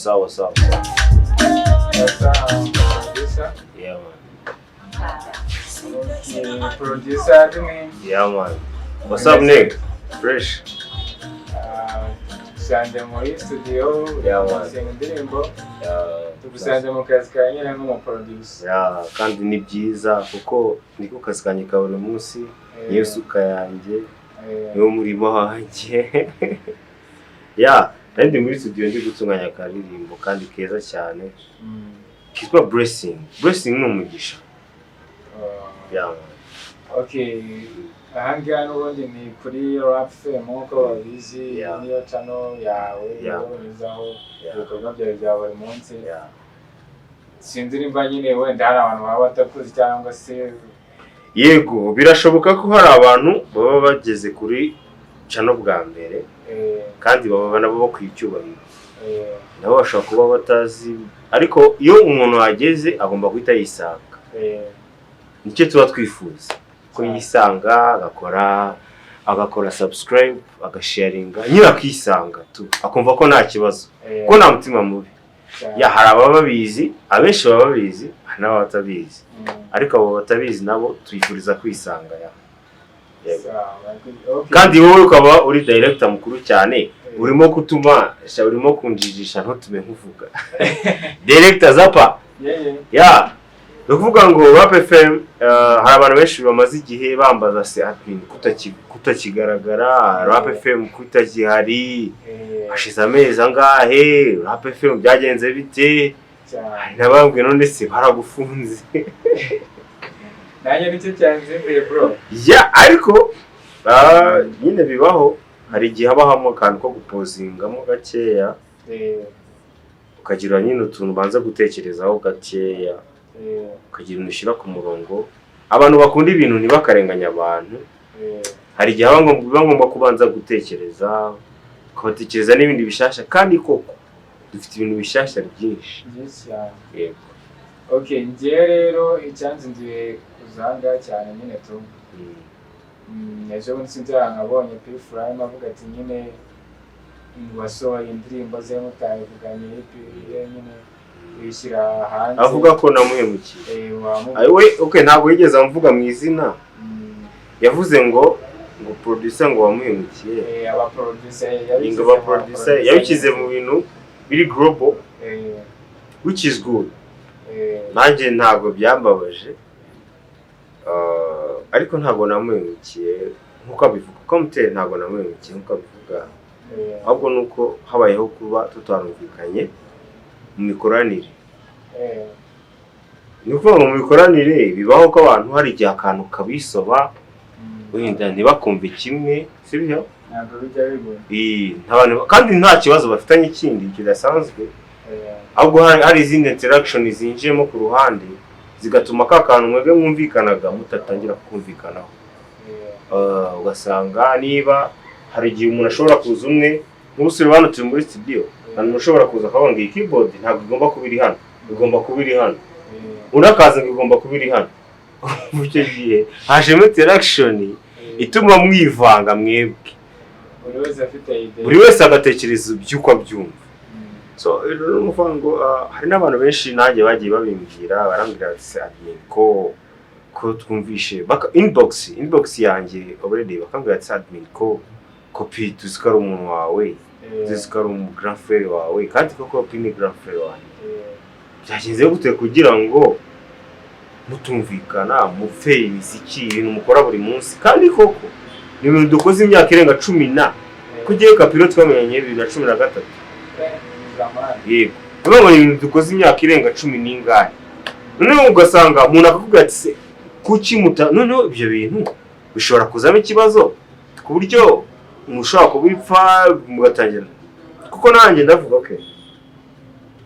What's up, what's up, what's up? What's up, producer? Yeah, man. Okay, producer admin. Yeah, man. What's up, Nick? Fresh. Tugusanze muri studio. Yeah, man. Gusenga indirimbo. Yeah. Tugusanze mu kazi ka nyine nk'umuproducer. Yeah, kandi ni byiza kuko niko kazi kanjye ka buri munsi, niyo suka yanjye, niwo murimo wanjye. Yeah, nari ndi muri studio ndi gutunganya akaririmbo kandi keza cyane kitwa Blessing. Blessing ni umugisha. Yeah, man. Okay, ahangaha n'ubundi ni kuri Rap FM nk'uko babizi. Niyo channel yawe unyuzaho ibikorwa byawe bya buri munsi. Sinzi nimba nyine wenda hari abantu baba batakuzi cyangwa se Yego, birashoboka ko hari abantu baba bageze kuri channel bwa mbere kandi baba nabo bakwiye icyubahiro. Nabo bashobora kuba batazi, ariko iyo umuntu ahageze agomba guhita yisanga. Nicyo tuba twifuza, ko yisanga, agakora subscribe, agasharinga, nyine akisanga tu, akumva ko nta kibazo, ko nta mutima mubi. Ya, hari ababa babizi, abenshi baba babizi, hari n'ababa batabizi. Ariko abo batabizi nabo tuyifuriza kwisanga, ya. Yego. Sawa, okay. Kandi wowe ukaba uri director mukuru cyane, urimo kutuma sha, urimo kunjijisha, ntutume nkuvuga director Zapa. Yeah. Ya, ni ukuvuga ngo Rap FM, hari abantu benshi bamaze igihe bambaza se admin kutakigaragara, Rap FM kutakihari, hashize amezi angahe, Rap FM byagenze bite? Cyane. Hari n'abambwiye none se baragufunze? Nanjye nicyo cyanzimbuye, bro. Ya, ariko nyine bibaho, hari igihe habamo akantu ko gupozingamo gakeya, ukagira nyine utuntu ubanza gutekerezaho gakeya, ukagira ibintu ushyira ku murongo. Abantu bakunda ibintu ntibakarenganya abantu. Hari igihe biba ngombwa kubanza gutekereza, ukabatekereza n'ibindi bishyashya, kandi koko dufite ibintu bishyashya byinshi. Byinshi cyane. Yego. Okay, njyewe rero icyanzinduye kuza aha ngaha cyane nyine tu, ejo bundi sinzi ahantu nabonye P Fla avuga ati nyine wasohoye indirimbo ze mutayivuganye, EP ye nyine uyishyira hanze. Avuga ko namuhemukiye. Eh, Ay, we, okay, ntabwo yigeze amvuga mu izina. Yavuze ngo producer ngo wamuhemukiye. Aba producer. Ngo aba producer yabishyize mu bintu biri global, which is good. Nanjye ntabwo byambabaje. Ariko ntabwo namuhemukiye nk'uko abivuga, kuko muteye ntabwo namuhemukiye nk'uko abivuga, ahubwo ni uko habayeho kuba tutarumvikanye mu mikoranire. Ni ukuvuga ngo mu mikoranire bibaho ko abantu hari igihe akantu kabisoba, wenda ntibakumve kimwe, sibyo? Ntabwo bijya bigora. Kandi nta kibazo bafitanye ikindi kidasanzwe, ahubwo hari izindi interaction zinjiyemo ku ruhande zigatuma ka kantu mwebwe mwumvikanaga mutatangira kumvikanaho. Ugasanga niba hari igihe umuntu ashobora kuza umwe nk'ubusore, hano turi muri studio, hari umuntu ushobora kuza akavuga ngo iyi keyboard ntabwo igomba kuba iri hano, igomba kuba iri hano. Undi akaza ngo igomba kuba iri hano. Icyo gihe hajemo interaction ituma mwivanga mwebwe. Buri wese afite idea. Buri wese agatekereza iby'uko abyumva. So rero ni ukuvuga ngo hari n'abantu benshi nanjye bagiye babimbwira, barambwira bati se admin, ko twumvishe baka inbox yanjye already, bakambwira ati admin, ko P tuzi ko ari umuntu wawe, tuzi ko ari umu grand frère wawe, kandi koko P ni grand frère wanjye, byagenze gute kugira ngo mutumvikana, mupfe imiziki, ibintu mukora buri munsi? Kandi koko ni ibintu dukoze imyaka irenga cumi na, ko ugiye Kapiro twamenyanye 2013. Zamani. Yego, niyo ngo ni ibintu dukoze imyaka irenga cumi n'ingahe, noneho ugasanga umuntu akakubwira ati se kuki muta, noneho ibyo bintu bishobora kuzamo ikibazo ku buryo mushobora kubipfa mugatangira. Kuko nanjye ndavuga okay,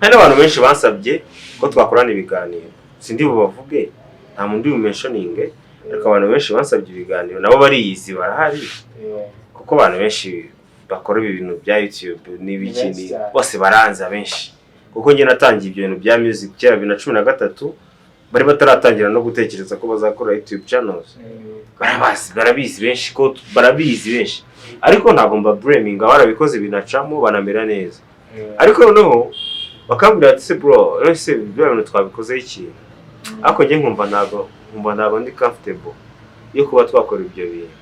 hari n'abantu benshi bansabye ko twakorana ibiganiro, sindi bubavuge, nta muntu bumentioninge, ariko abantu benshi bansabye ibiganiro nabo bariyizi, barahari, kuko abantu benshi bakora ibi bintu bya YouTube n'ibiki Ni benshi cyane. Bose baranzi abenshi, kuko njye natangiye ibyo bintu bya music kera 2013, bari bataratangira no gutekereza ko bazakora YouTube channels. Barabazi, barabizi benshi, ko barabizi benshi, ariko ntabwo mba blaminga, barabikoze binacamo, banamera neza. Ariko noneho Bakambwira ati: "Se bro, ese bya bintu twabikozeho ikintu?" Ariko njye nkumva ntabwo ndi comfortable yo kuba twakora ibyo bintu.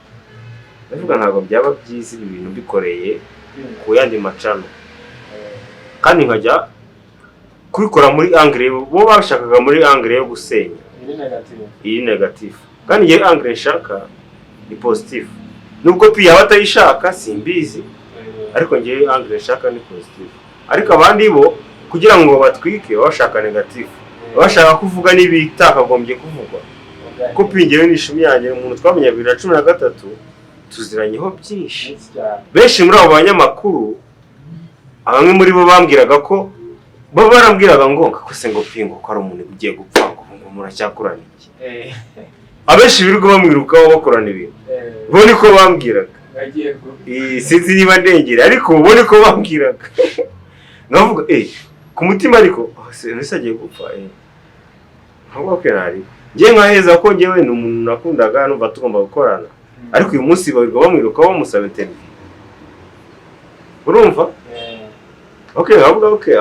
Ndavuga ntabwo byaba byiza ibi bintu mbikoreye ku yandi ma channel, kandi nkajya kubikora muri angle bo bashakaga, muri angle yo gusenya. Iri negative. Iyi negative, kandi njye angle nshaka ni positive, nubwo Pi yaba atayishaka simbizi, ariko njye angle nshaka ni positive. Ariko abandi bo kugira ngo batwike baba bashaka negative, baba bashaka kuvuga n'ibitakagombye kuvugwa, kuko Pi njyewe ni ishumi yanjye, umuntu twamenye 2013, tuziranyeho byinshi. Byinshi cyane. Benshi muri abo banyamakuru, bamwe muri bo bambwiraga ko bo barambwiraga ngo kakose ngo Pi, ngo ko ari umuntu ugiye gupfa, ngo muracyakorana iki? Abenshi birirwa bamwirukaho bakorana ibintu, bo niko bambwiraga. Bagiye ku Sinzi niba ndengera, ariko bo niko bambwiraga. Nkavuga ku mutima, ariko oh, se ese agiye gupfa? Nkavuga ko nari njye nkaheza ko njyewe ni umuntu nakundaga, numva tugomba gukorana, ariko uyu munsi barirwa bamwirukaho bamusaba interview, urumva? Okay, nkavuga okay,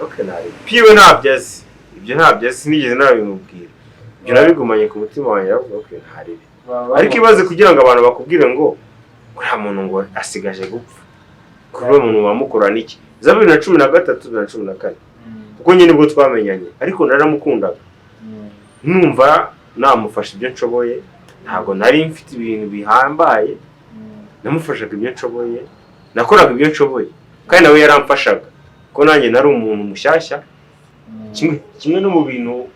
okay, nari piwe ntabyo azi, ibyo ntabyo azi, sinigeze nabimubwira. Ibyo nabigumanye ku mutima wanjye, ndavuga okay, ntaribi. Ariko ibaze kugira ngo abantu bakubwire ngo uriya muntu ngo asigaje gupfa, kuri uwo muntu wamukorana iki? Za 2013, 2014, kuko nyine nibwo twamenyanye, ariko naramukundaga, numva namufasha ibyo nshoboye. Ntabwo nari mfite ibintu bihambaye, namufashaga ibyo nshoboye, nakoraga ibyo nshoboye, kandi nawe yaramfashaga, ko nanjye nari umuntu mushyashya. Kimwe no mu bintu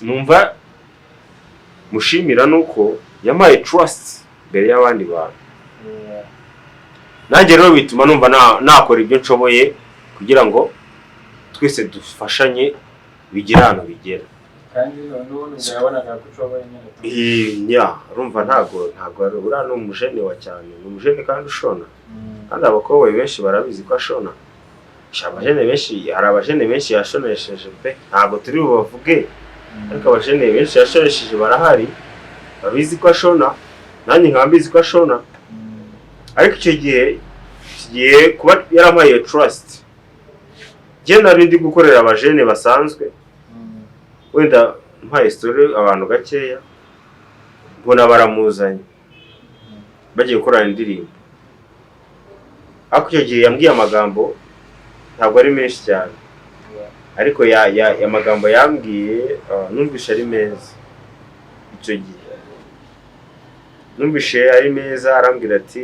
numva mushimira ni uko yampaye trust mbere y'abandi bantu. Nanjye rero bituma numva nakora ibyo nshoboye kugira ngo twese dufashanye bigere ahantu bigera. Kandi n'ubundi ubwo yabonaga ko ushoboye nyine tu. Nya urumva ntabwo ari uriya, ni umujene wa cyane, ni umujene kandi ushona. Kandi abakobwa benshi barabizi ko ashona. Sha, abajene benshi, hari abajene benshi yashonesheje pe, ntabwo turi bubavuge, ariko abajene benshi yashonesheje barahari, babizi ko ashona, nanjye nkaba mbizi ko ashona. Ariko icyo gihe, iki gihe kuba yarampaye iyo trust, njye nari ndi gukorera abajene basanzwe. Wenda mpaye story abantu gakeya, mbona baramuzanye bagiye gukorana indirimbo. Ariko icyo gihe yambwiye amagambo, ntabwo ari menshi cyane, ariko ya amagambo yambwiye, numvishe ari meza. Icyo gihe numvishe ari meza. Arambwira ati,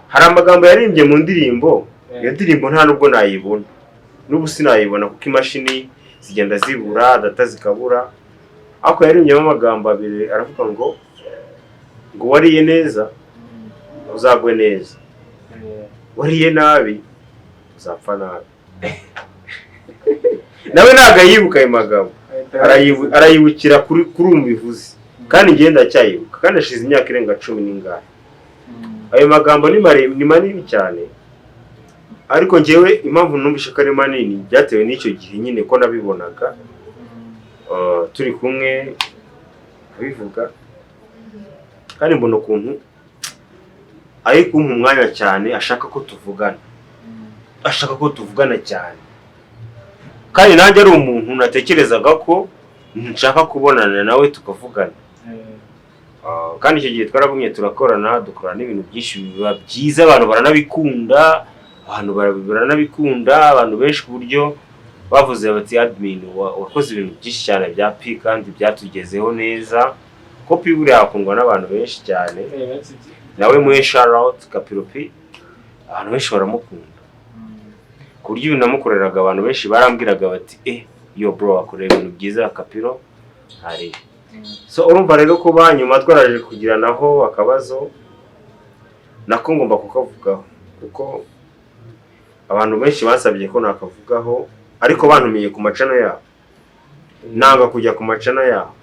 hari amagambo yaririmbye mu ndirimbo. Iyo ndirimbo nta nubwo nayibona n'ubu, sinayibona kuko imashini zigenda zibura, data zikabura. Ariko yarimbyemo amagambo abiri, aravuga ngo wariye neza uzagwe neza, wariye nabi uzapfa nabi. Nawe ntabwo ayibuka ayo magambo, arayibukira kuri ubu bivuze, kandi njye ndacyayibuka, kandi ashize imyaka irenga cumi n'ingahe. Ayo magambo ni manini cyane, ariko njyewe impamvu numvise ko ari manini byatewe n'icyo gihe nyine ko nabibonaga, turi kumwe abivuga, kandi mbona ukuntu ari kumpa umwanya cyane, ashaka ko tuvugana, ashaka ko tuvugana cyane, kandi nanjye ari umuntu natekerezaga ko nshaka kubonana nawe tukavugana. Kandi icyo gihe twaragumye turakorana, dukorana n'ibintu byinshi biba byiza, abantu baranabikunda, abantu baranabikunda, abantu benshi, ku buryo bavuze bati: "Admin wakoze ibintu byinshi cyane bya Pi kandi byatugezeho neza." Ko Pi buriya akundwa n'abantu benshi cyane. Nawe muhe shout out Kapiro Pi, abantu benshi baramukunda, ku buryo ibintu namukoreraga abantu benshi barambwiraga bati: "Eh yo bro, wakorera ibintu byiza Kapiro." Hari so urumva rero kuba nyuma twaraje kugiranaho akabazo, nako ngomba kukavugaho kuko abantu benshi basabye ko nakavugaho, ariko bantumiye ku ma channel yabo nanga kujya ku ma channel yabo.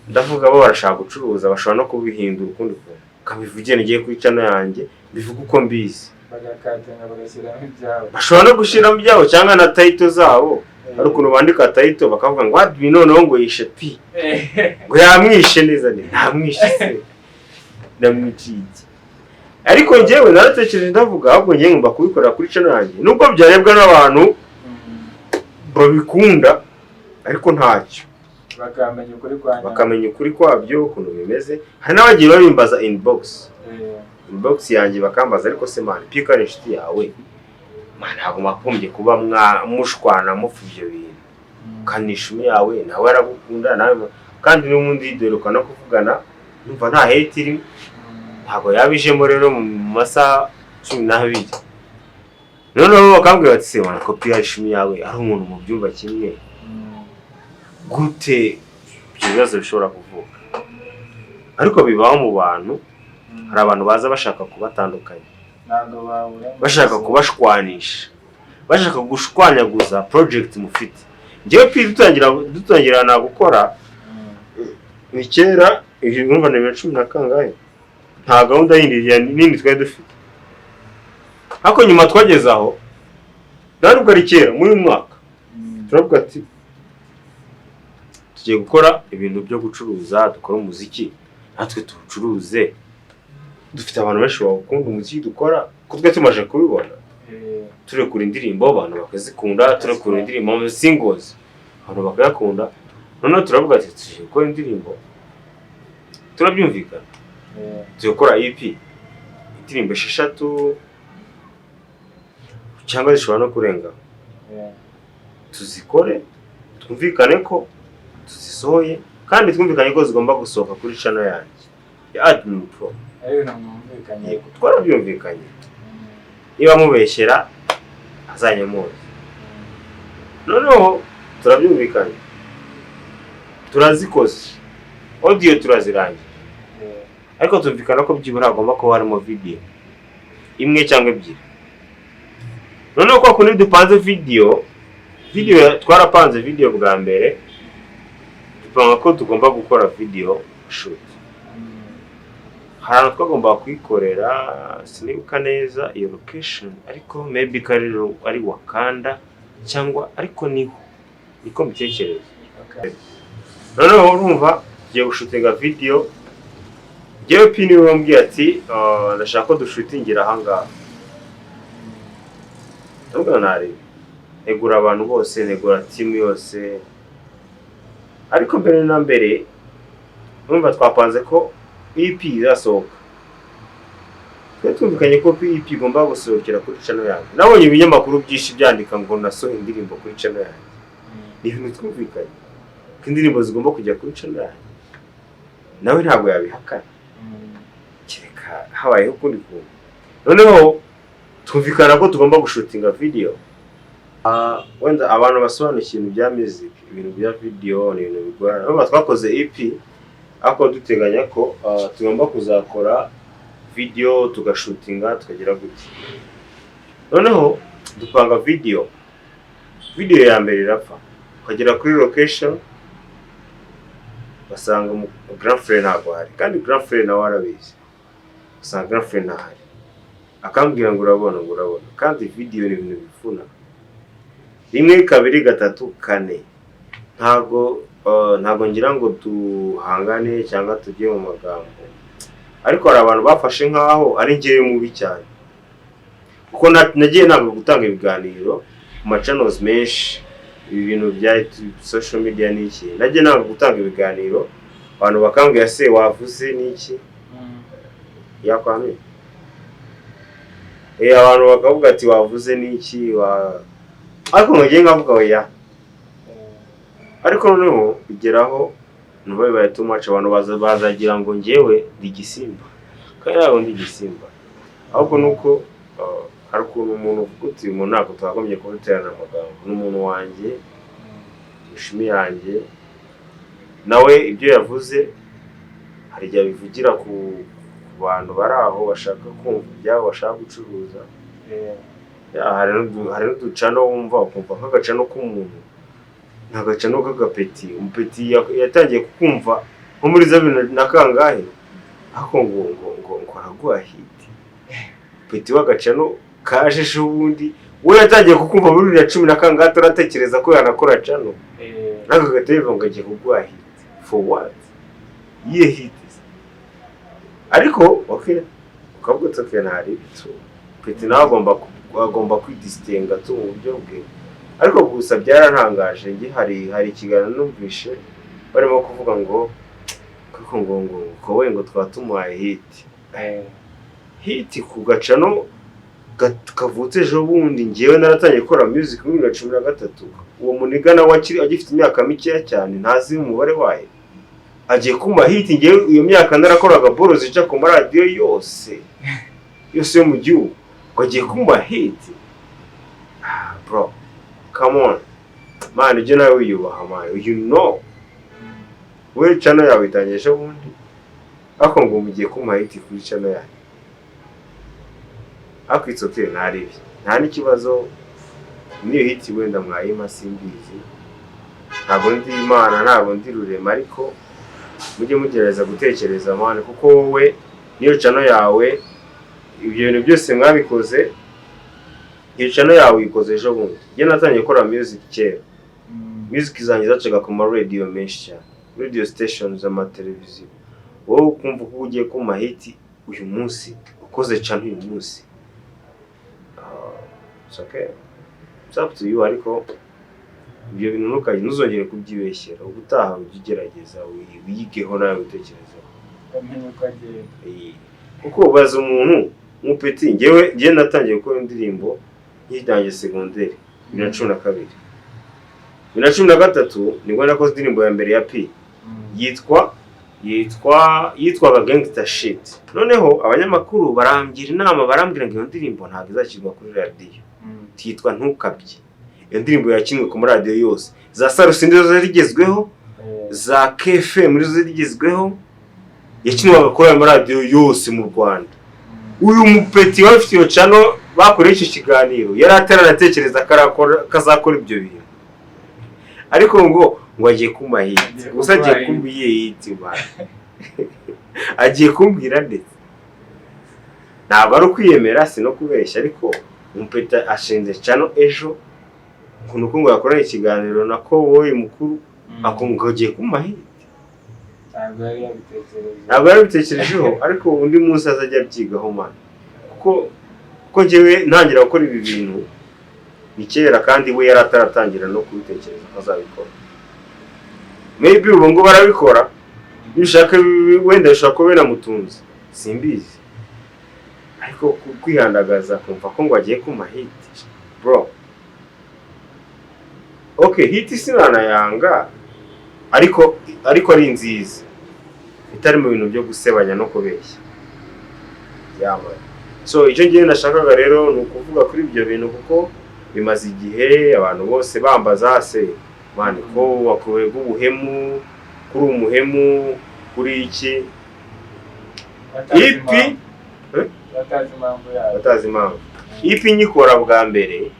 Ndavuga bo barashaka gucuruza, bashobora no kubihindura ukundi kuntu, kabivuge ngiye kuri channel yanjye bivuga uko mbizi. Bagakatinga bagashyiramo ibyabo. Bashobora no gushyiramo ibyabo cyangwa na title zabo. Hari ukuntu bandika title bakavuga ngo admin noneho ngo yishe Pi, ngo yamwishe neza. Ni ntamwishe se, ndamwiciye iki? Ariko njyewe naratekereje, ndavuga ahubwo njyewe ngomba kubikorera kuri channel yanjye, nubwo byarebwa n'abantu babikunda, ariko ntacyo. Bakamenya ukuri kwa nyako. Bakamenya ukuri kwabyo ukuntu bimeze. Hari n'abagiye babimbaza inbox, inbox yanjye bakambaza: "Ariko se man, P ko ari inshuti yawe man, ntabwo mwagombye kuba mushwana mupfa ibyo bintu, kandi ishumi yawe nawe aragukunda nawe." Kandi n'ubundi duheruka no kuvugana, numva nta hate irimo. Ntabwo yabijemo rero mu masaha 12. Noneho bakambwira bati: "Se man, ko P ari ishumi yawe, ari umuntu mu byumba kimwe, gute ibyo bibazo bishobora kuvuka?" Ariko bibaho mu bantu. Hari abantu baza bashaka kubatandukanya, Ntabwo babura. bashaka kubashwanisha, bashaka gushwanyaguza project mufite. Njyewe P dutangirana gukora, ni kera, ibi urumva ni 2010 na kangahe, nta gahunda yindi nini twari dufite. Ariko nyuma twageze aho, ntabwo ari kera, muri uyu mwaka, turavuga ati tugiye gukora ibintu byo gucuruza, dukora umuziki natwe tuwucuruze. Dufite abantu benshi bawukunda umuziki dukora, kuko twe tumaze kubibona, turekura indirimbo abantu bakazikunda, turekura indirimbo mu singles abantu bakayakunda. Noneho turavuga ati tugiye gukora indirimbo, turabyumvikana, tugiye gukora EP, indirimbo 6 cyangwa zishobora no kurenga, tuzikore, twumvikane ko tuzisohoye, kandi twumvikanye ko zigomba gusohoka kuri channel yanjye ya Admin Pro. Ari ibintu mwumvikanye. Yego, twarabyumvikanye. Niba mubeshyera azanyamuzi. Noneho turabyumvikanye, turazikoze, audio turazirangira, ariko tumvikana ko byibura hagomba kuba harimo video imwe cyangwa ebyiri. Noneho kwa kundi dupanze video, twarapanze video bwa mbere, dupanga ko tugomba gukora video shoot. Hari ahantu twagombaga kuyikorera, sinibuka neza iyo location, ariko maybe ko ari Wakanda cyangwa, ariko niho niko mbitekereza. Noneho urumva tugiye gushootinga video, njyewe P niwe wambwiye ati: "Ah, ndashaka ko dushootingira ahangaha." Ndavuga nareba, negura abantu bose, negura team yose. Ariko mbere na mbere urumva twapanze ko EP izasohoka, twari twumvikanye ko EP igomba gusohokera kuri channel yanjye. Nabonye ibinyamakuru byinshi byandika ngo nasohoye indirimbo kuri channel yanjye. Ni ibintu twumvikanye ko indirimbo zigomba kujya kuri channel yanjye, nawe ntabwo yabihakana, kereka habayeho ukundi kuntu. Noneho twumvikana ko tugomba gushootinga video. Ah, wenda abantu basobanukiwe ibintu bya music, ibintu bya video ni ibintu bigorana. Urumva twakoze EP, ariko duteganya ko tugomba kuzakora video, tugashootinga, tukagira gutya. Noneho dupanga video, video ya mbere irapfa, ukagera kuri location basanga grand frère ntabwo ahari, kandi grand frère nawe arabizi. Usanga grand frère ntahari, akambwira ngo urabona, ngo urabona. Kandi video ni ibintu bivuna, rimwe, kabiri, gatatu, kane. Ntabwo ngira ngo duhangane cyangwa tujye mu magambo, ariko hari abantu bafashe nk'aho ari njyewe mubi cyane, kuko nagiye ntabwo gutanga ibiganiro ku ma channels menshi, ibi bintu bya social media n'iki. Nagiye ntabwo gutanga ibiganiro, abantu bakambwira: "Se wavuze n'iki yakwamiye?" Abantu bakavuga ati: "Wavuze n'iki wa?" Ariko nkagiye nkavuga oya. Ariko noneho bigeraho numva bibaye too much, abantu bazagira ngo njyewe ndi igisimba, kandi ntabwo ndi igisimba. Ahubwo ni uko hari ukuntu umuntu uvuga uti uyu muntu ntabwo twakagombye kumuterana amagambo, ni umuntu wanjye, ishumi yanjye. Nawe ibyo yavuze hari igihe abivugira ku bantu bari aho bashaka kumva ibyabo, bashaka gucuruza. Ya, hari n'uduchannel wumva ukumva nk'agachannel k'umuntu, ni agachannel k'agapeti, umupeti yatangiye kukumva nko muri za bibiri na kangahe, ariko ngo araguha hit. Peti w'agachannel kaje ejo bundi, we yatangiye kukumva muri 2010 na kangahe, turatekereza ko yanakora channel, ariko agahita yivuga ngo agiye kuguha hit. For what? Iyihe hit se? Ariko okay, Ukavuga uti: "Okay, ntari tu petit nawe agomba kwidistinga tu mu buryo bwe." Ariko gusa byarantangaje, njye hari ikiganiro numvishe barimo kuvuga ngo kuko ngo we ngo twaba tumuhaye hit. Hit ku gacano kavutse ejo bundi? Ngewe naratangiye gukora music muri 2013. Uwo muniga nawe akiri agifite imyaka mikeya cyane, ntazi umubare wayo, agiye kumpa hit. Ngewe iyo myaka narakoraga boro zica ku maradiyo yose yose yo mu gihugu, ngo agiye kumpa hit? Ah, bro, come on man, ujye nawe wiyubaha man. We channel yawe itangiye ejo bundi, ariko ngo mugiye kumpa hit kuri channel yanyu. Ariko it's okay, ntaribi, nta n'ikibazo. Niyo hit wenda mwayima simbizi, ntabwo ndi Imana, ntabwo ndi Rurema, ariko mujye mugerageza gutekereza man, kuko wowe niyo channel yawe, ibyo bintu byose mwabikoze, iyo channel yawe uyikoze ejo bundi. Njye natangiye gukora music kera. Music zanjye zacaga ku ma radio menshi cyane, radio stations, amateleviziyo. Wowe ukumva ko ugiye kuma hit uyu munsi, ukoze channel uyu munsi? Ah, it's okay, it's up to you, ariko ibyo bintu ntukajye, ntuzongere kubyibeshyera. Ubutaha ujye ugerageza wiyigeho nawe witekerezeho. Umenye uko agenda. Kuko ubaza umuntu nk'upeti, njyewe natangiye gukora indirimbo nkitangiye segonderi 2012. 2013 nibwo nakoze indirimbo ya mbere ya P, yitwaga Gangster Shit. Noneho abanyamakuru barangira inama, barambwira ngo iyo ndirimbo ntabwo izashyirwa kuri radiyo, yitwa Ntukabye. Iyo ndirimbo yakinwe ku maradiyo yose, za Salus nizo zari zigezweho, za KFM nizo zari zigezweho, yakinwaga kuri ayo maradiyo yose mu Rwanda. Uyu mupeti wari ufite iyo channel bakoreye icyo kiganiro yari ataranatekereza ko azakora ibyo bintu, ariko ngo agiye kumpa hit. Agiye Gusa agiye kuguha. Kumpa iyihe hit man? Agiye kumbwira, ndetse ntabwo ari ukwiyemera, si no kubeshya, ariko umupeti ashinze channel ejo, ukuntu ko ngo yakoranye ikiganiro na Koboyi mukuru, akumva agiye kumpa hit. Ntabwo yari yabitekereje. Ntabwo yarabitekerejeho, ariko undi munsi azajya abyigaho man, kuko njyewe ntangira gukora ibi bintu ni kera, kandi we yari ataratangira no kubitekereza ko azabikora. Maybe ubu ngubu arabikora nibishaka, wenda bishobora kuba binamutunze, simbizi, ariko kwihandagaza kumva ko ngo agiye kuma hit, bro, okay, hit sinanayanga, ariko ari nziza, itari mu bintu byo gusebanya no kubeshya yamara. So icyo ngiye nashakaga rero ni ukuvuga kuri ibyo bintu, kuko bimaze igihe abantu bose bambaza: "Se man, ko wakuwe ubuhemu, kuri umuhemu, kuri iki?" Batazi EP impamvu. Eh? Batazi impamvu yayo. Batazi impamvu. EP nyikora bwa mbere,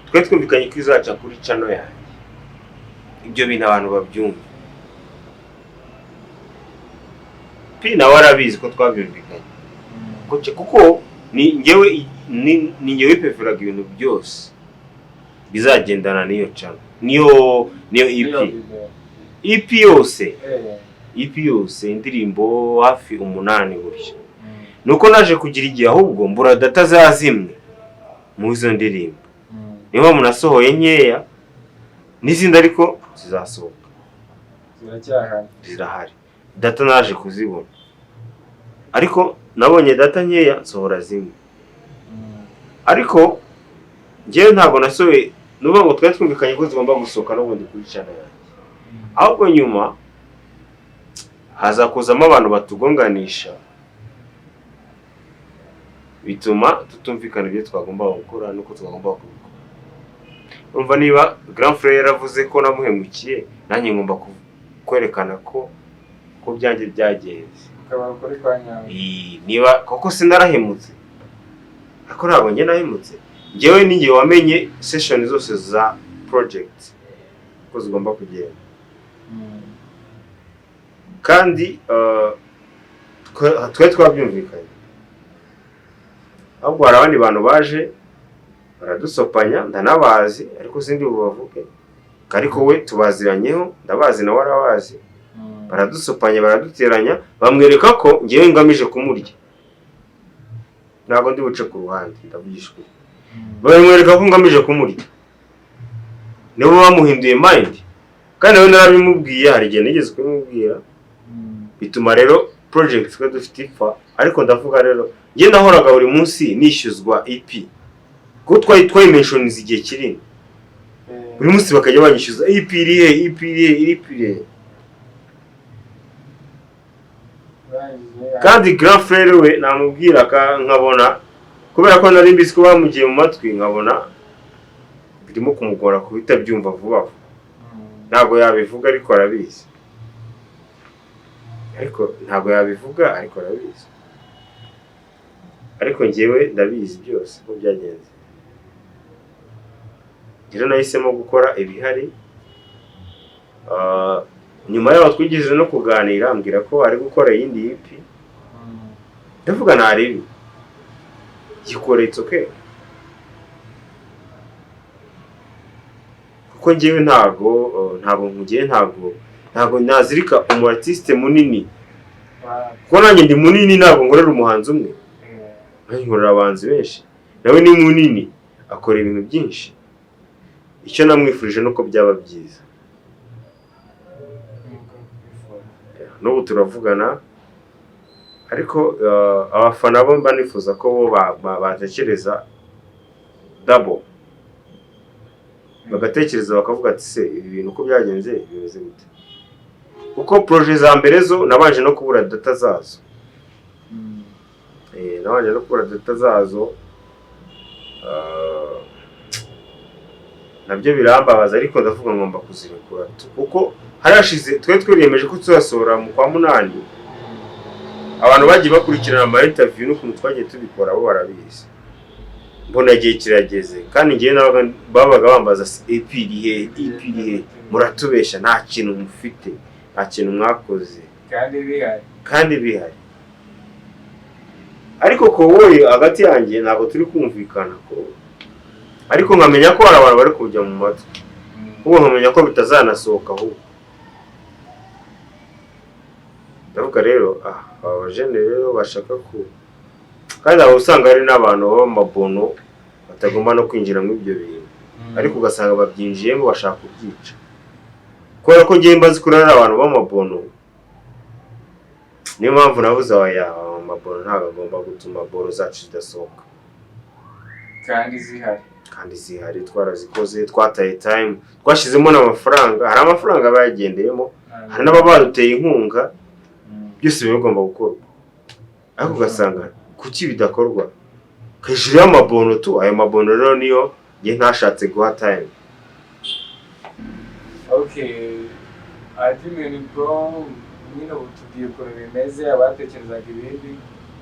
twe twumvikanye ko izaca kuri channel yanjye. Ibyo bintu abantu babyumva. P nawe arabizi ko twabyumvikanye. Kuko ni njyewe ni njyewe wipeferaga ibintu byose bizagendana n'iyo channel, niyo Niyo EP. video. EP yose. EP yose, indirimbo hafi 8 gutya. Nuko naje kugira igihe ahubwo mbura data za zimwe mu izo ndirimbo. Niyo mpamvu nasohoye nkeya n'izindi, ariko zizasohoka. Ziracyahari. Zirahari, data naje kuzibona, ariko nabonye data nkeya nsohora zimwe. Ariko njyewe ntabwo nasohoye, nuvuga ngo twari twumvikanye ko zigomba gusohoka n'ubundi kuri channel yanjye. Ahubwo nyuma haza kuzamo abantu batugonganisha, bituma tutumvikana ibyo twagombaga gukora n'uko twagombaga kubikora. Urumva, niba grand frère yaravuze ko namuhemukiye, nanjye ngomba kwerekana ko byanjye byagenze. Ukaba ukuri kwa nyawe. Niba koko sinarahemutse, ariko ntabwo njye nahemutse. Njyewe ni njye wamenye session zose za project uko zigomba kugenda. Kandi twari twabyumvikanye. Ahubwo hari abandi bantu baje baradusopanya, ndanabazi, ariko sindi bubavuge, ariko we tubaziranyeho, ndabazi, nawe arabazi. Baradusopanya, baraduteranya, bamwereka ko ngewe ngamije kumurya. Ntabwo ndi buce ku ruhande, ndavugisha ukuri. Bamwereka ko ngamije kumurya, nibo bamuhinduye mind. Kandi nawe narabimubwiye, hari igihe nigeze kubimubwira. Bituma rero project twe dufite ipfa. Ariko ndavuga rero, njye nahoraga buri munsi nishyuzwa EP, kuko twari twayimentioniza igihe kinini. Buri munsi bakajya banyishyuza: "EP iri he? EP iri he? EP iri he?" Kandi grand frère we namubwira nkabona, kubera ko nari mbizi ko bamugiye mu matwi, nkabona birimo kumugora kuhita abyumva vuba vuba. Ntabwo yabivuga, ariko arabizi. Ariko ntabwo yabivuga, ariko arabizi. Ariko njyewe ndabizi byose uko byagenze. Rero nahisemo gukora ibihari. Nyuma yaho twigeze no kuganira, ambwira ko ari gukora iyindi EP. Ndavuga ntaribi, gikore, it's okay, kuko njyewe ntago nkugiye, ntago nazirika umu artiste munini, kuko nanjye ndi munini. Ntabwo nkorera umuhanzi umwe, nanjye nkorera abahanzi benshi. Nawe ni munini, akora ibintu byinshi. Icyo namwifurije nuko byaba byiza. Nkuko bifuza. N'ubu turavugana, ariko abafana bo mba nifuza ko bo batekereza double, bagatekereza bakavuga ati: "Se ibi bintu uko byagenze bimeze gute?" Kuko projet za mbere zo nabanje no kubura data zazo. Nabanje no kubura data zazo. Nabyo birambabaza, ariko ndavuga ngomba kuzirekura, kuko harashize. Twe twariyemeje ko tuzasohora mu kwa munani. Abantu bagiye bakurikirana ama interview n'ukuntu twagiye tubikora bo barabizi. Mbona igihe kirageze, kandi ngewe babaga bambaza: "EP iri he? EP iri he? Muratubesha, nta kintu mufite, nta kintu mwakoze." Kandi bihari. Kandi bihari. Ariko kowoye hagati yanjye ntabwo turi kumvikana ko, ariko nkamenya ko hari abantu bari kujya mu matwi, kuko nkamenya ko bitazanasohoka. Ahubwo ndavuga rero, aba bajene rero bashaka ku, kandi aba usanga hari n'abantu baba amabono batagomba no kwinjira muri ibyo bintu, ariko ugasanga babyinjiyemo bashaka kubyica. Kubera ko ngewe mbazi ko ari abantu b'amabono, niyo mpamvu nabuze aya amabono ntabwo agomba gutuma boro zacu zidasohoka. Kandi zihari. Kandi zihari, twarazikoze, twataye time, twashyizemo n'amafaranga. Hari amafaranga bayagendeyemo, hari n'ababa baduteye inkunga. Byose biba bigomba gukorwa, ariko ugasanga kuki bidakorwa hejuru y'amabono tu. Ayo mabono rero niyo njye ntashatse guha time. Okay, admin bro, nyine ubu tubwiye ukuntu bimeze, abatekerezaga ibindi.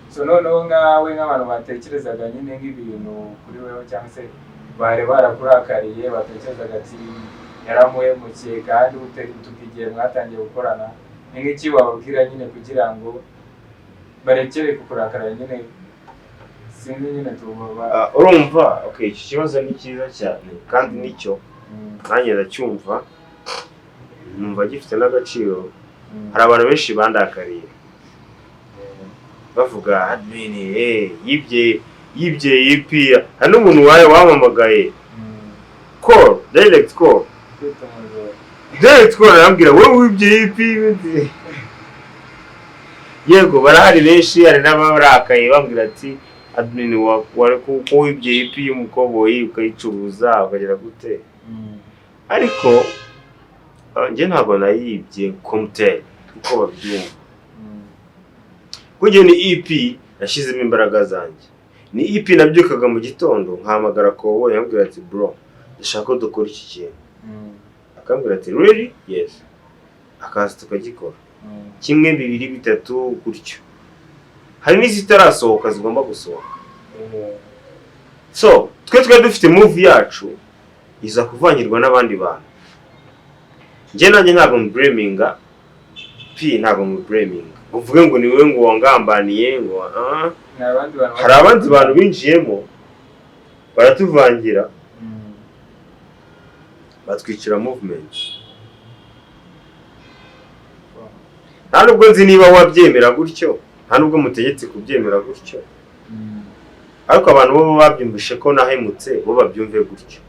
So noneho nkawe, nk'abantu batekerezaga nyine nk'ibintu kuri wewe, cyangwa se bari barakurakariye, batekerezaga ati yaramuhemukiye, kandi utubwiye igihe mwatangiye gukorana, ni nk'iki wababwira nyine kugira ngo barekere kukurakarira nyine? Sinzi nyine tuba Urumva, okay, iki kibazo ni cyiza cyane kandi nicyo nanjye ndacyumva, numva gifite n'agaciro. Hari abantu benshi bandakariye bavuga: "Admin yibye EP." Hari n'umuntu wawe wampamagaye, call, direct call. Kwita umujura. Direct call, arambwira: "Wowe wibye EP." Yego, barahari benshi. Hari n'abarakaye bambwira ati: "Admin, wa ko wibye EP y'umukoboyi ukayicuruza ukagera gute?" Ariko njye ntabwo nayibye komuteri uko babyumva, kuko njye ni EP nashyizemo imbaraga zanjye. Ni EP nabyukaga mu gitondo nkahamagara koboyi, nkambwira ati: "Bro, ndashaka ko dukora iki kintu." Akambwira ati: "Really? Yes." Akaza tukagikora, kimwe, bibiri, bitatu, gutyo. Hari n'izitarasohoka zigomba gusohoka. So twe twari dufite move yacu, iza kuvangirwa n'abandi bantu. Njye nanjye ntabwo mublaminga P, ntabwo mublaminga ngo uvuge ngo ni wowe ngo wangambaniye ngo ah. Ni abandi bantu. Hari abandi bantu binjiyemo baratuvangira, batwicira movement. Nta nubwo nzi niba wabyemera gutyo, nta nubwo mutegetse kubyemera gutyo. Ariko abantu bo babyumvishe ko nahemutse, bo babyumve gutyo.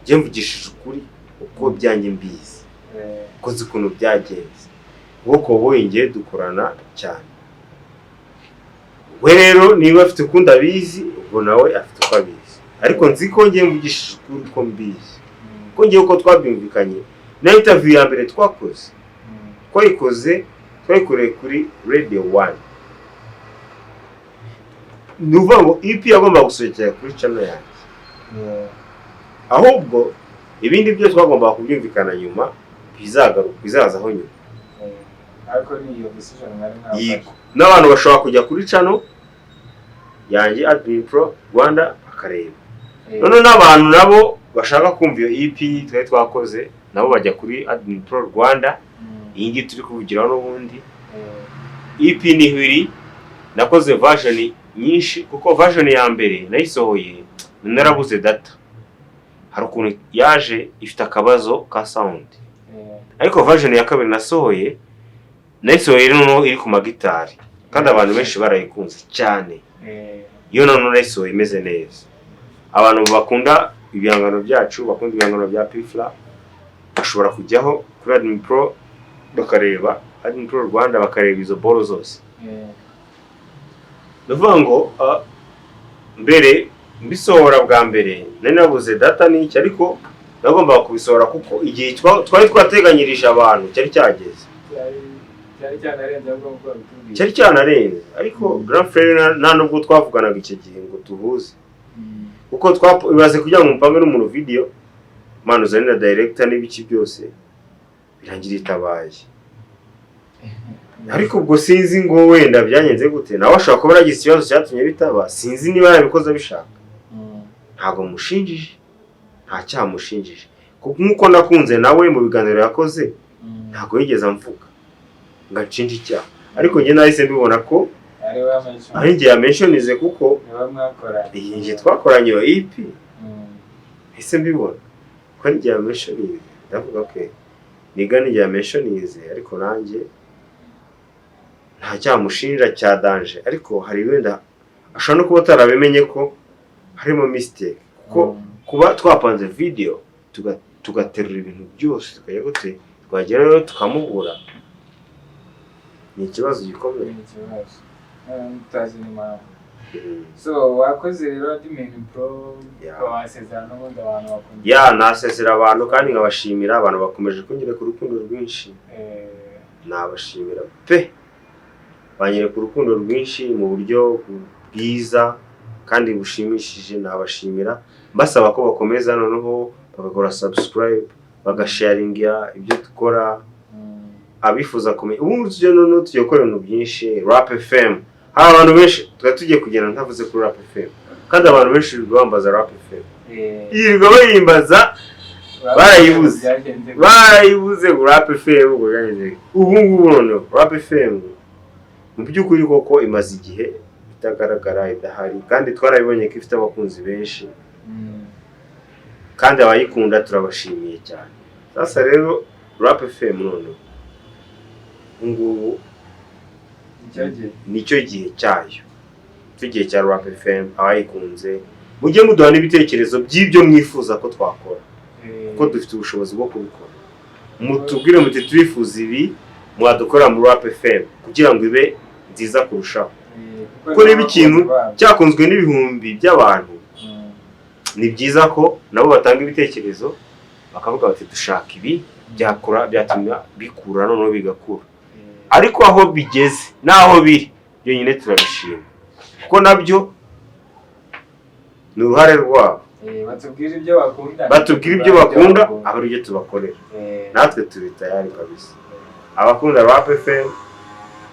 Njye mvugishije ukuri uko byanjye mbizi, ko nzi ukuntu byagenze, kuko Koboyi ngiye dukorana cyane. We rero niba afite ukundi abizi, ubwo nawe afite uko abizi, ariko nzi ko ngiye mvugishije ukuri uko mbizi, ko ngiye uko twabyumvikanye na interview ya mbere twakoze, twayikoze, twayikoreye kuri Radio One. Ni ukuvuga ngo EP yagomba gusohokera kuri channel yanjye, ahubwo ibindi byo twagombaga kubyumvikana nyuma, bizagaruka, bizazaho nyuma. Ariko ni iyo decision mwari mwafashe. Yego, n'abantu bashobora kujya kuri channel yanjye, Admin Pro Rwanda, bakareba. Noneho n'abantu nabo bashaka kumva iyo EP twari twakoze, nabo bajya kuri Admin Pro Rwanda, iyi ngiyi turi kuvugiraho n'ubundi. EP niho iri. Nakoze version nyinshi, kuko version ya mbere nayisohoye narabuze data, hari ukuntu yaje ifite akabazo ka sound. Ariko version ya kabiri nasohoye, nayisohoye noneho iri ku magitari, kandi abantu benshi barayikunze cyane. Iyo noneho nayisohoye imeze neza. Abantu bakunda ibihangano byacu, bakunda ibihangano bya P Fla, bashobora kujyaho kuri Admin Pro bakareba, Admin Pro Rwanda, bakareba izo boro zose. Ni ukuvuga ngo mbere mbisohora bwa mbere nari nabuze data n'iki, ariko nagombaga kubisohora kuko igihe twari twateganyirije abantu cyari cyageze. Cyari cyanarenze ahubwo, nk'uko babitubwiye. Cyari cyanarenze, ariko Grand Frere nta nubwo twavuganaga icyo gihe ngo tuhuze, kuko ibaze kugira ngo mupange n'umuntu video, man, uzane na director n'ibiki byose, birangira itabaye. Ariko ubwo sinzi ngo wenda byagenze gute, nawe ashobora kuba yaragize ikibazo cyatumye bitaba, sinzi niba yarabikoze abishaka. Ntabwo mushinjije, nta cyaha mushinjije, kuko nk'uko nakunze nawe mu biganiro yakoze, ntabwo yigeze amvuga ngo anshinje icyaha, ariko njye nahise mbibona ko ari we wamention. Ari njye yamenshonize, kuko Niwe mwakoranye. Iyi njye twakoranye iyo EP, nahise mbibona ko ari njye yamenshonize. Ndavuga ko niga ni njye yamenshonize, ariko nanjye nta cyaha mushinja cya danger, ariko hari wenda ashobora no kuba atarabimenye ko harimo mistake, kuko kuba twapanze video, tugaterura ibintu byose, tukajya gute, twagerayo tukamubura, ni ikibazo gikomeye. Ni ikibazo. Utazi n'impamvu. So wakoze rero, Admin Pro, wasezerana n'ubundi abantu bakunda. Ya, nasezera abantu kandi nkabashimira. Abantu bakomeje kunyereka urukundo rwinshi. Nabashimira pe, banyereka urukundo rwinshi mu buryo bwiza kandi bushimishije. Nabashimira mbasaba ko bakomeza noneho bagakora subscribe, bagasharinga ibyo dukora. Abifuza kumenya, ubu tujya noneho tugiye gukora ibintu byinshi. Rap FM, hari abantu benshi twari tugiye kugenda ntavuze kuri Rap FM, kandi abantu benshi birirwa bambaza Rap FM, yirirwa bayimbaza, barayibuze. Byagenze gute? Barayibuze ngo Rap FM, ngo byagenze. Ubu ngubu noneho Rap FM mu by'ukuri koko imaze igihe itagaragara, idahari, kandi twarabibonye ko ifite abakunzi benshi, kandi abayikunda turabashimiye cyane. Sasa rero Rap FM noneho ubu ngubu Icyo gihe. Nicyo gihe cyayo, icyo gihe cya Rap FM. Abayikunze mujye muduha n'ibitekerezo by'ibyo mwifuza ko twakora, kuko dufite ubushobozi bwo kubikora. Mutubwire muti turifuza ibi mwadukora muri Rap FM kugira ngo ibe nziza kurushaho, kuko niba ikintu cyakunzwe n'ibihumbi by'abantu, ni byiza ko nabo batanga ibitekerezo, bakavuga bati dushaka ibi byakora, byatuma bikura noneho bigakura. Ariko aho bigeze n'aho biri byonyine turabishima, kuko nabyo ni uruhare rwabo. Batubwire ibyo bakunda. Batubwire ibyo bakunda, aba ari byo tubakorera. Natwe turi tayari kabisa. Abakunda Rap FM,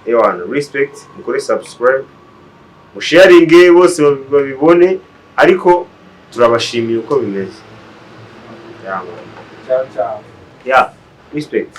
ewana, respect, mukore subscribe, musharinge bose babibone, ariko turabashimiye uko bimeze. Yeah, man. Ciao ciao. Yeah, respect.